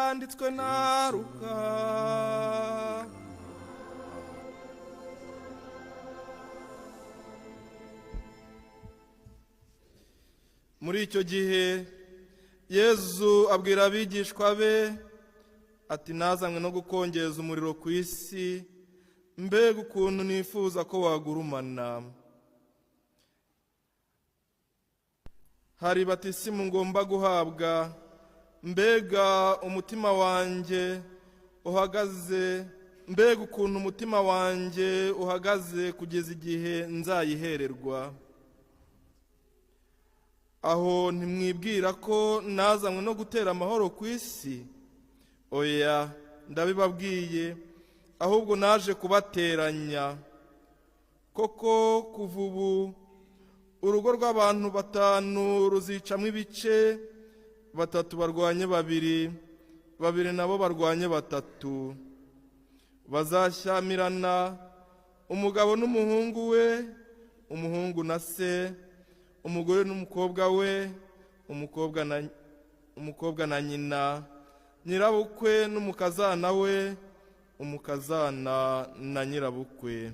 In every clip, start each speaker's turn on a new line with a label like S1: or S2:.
S1: Yanditswe na Luka. Muri icyo gihe Yezu abwira abigishwa be ati: "Nazanywe no gukongeza umuriro ku isi, mbega ukuntu nifuza ko wagurumana! Hari batisimu ngomba guhabwa, mbega umutima wanjye uhagaze, mbega ukuntu umutima wanjye uhagaze kugeza igihe nzayihererwa! Aho ntimwibwira ko nazanywe no gutera amahoro ku isi? Oya, ndabibabwiye, ahubwo naje kubateranya. Koko kuva ubu urugo rw'abantu batanu ruzicamo ibice, batatu barwanye babiri, babiri nabo barwanye batatu. Bazashyamirana, umugabo n'umuhungu we, umuhungu na se, umugore n'umukobwa we, umukobwa na nyina, nyirabukwe n'umukazana we, umukazana na nyirabukwe."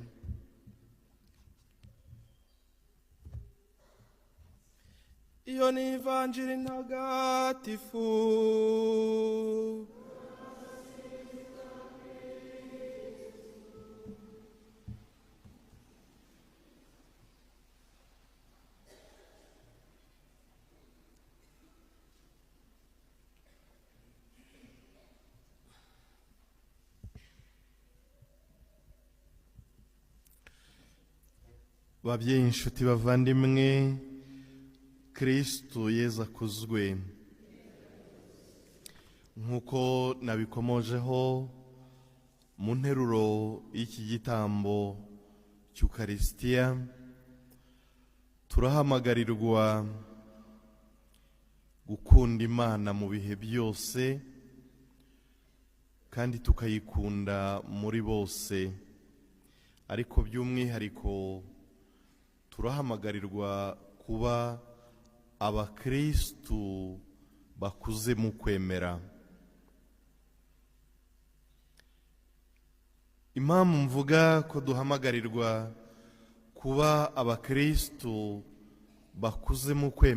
S1: Iyo ni Ivanjiri ntagatifu.
S2: Babyeyi, inshuti, bavandimwe, Kirisitu Yezu akuzwe! Nk'uko nabikomojeho mu nteruro y'iki gitambo cy'Ukarisitiya, turahamagarirwa gukunda Imana mu bihe byose kandi tukayikunda muri bose, ariko by'umwihariko turahamagarirwa kuba abakristu bakuze mu kwemera. Impamvu mvuga ko duhamagarirwa kuba abakristu bakuze mu kwemera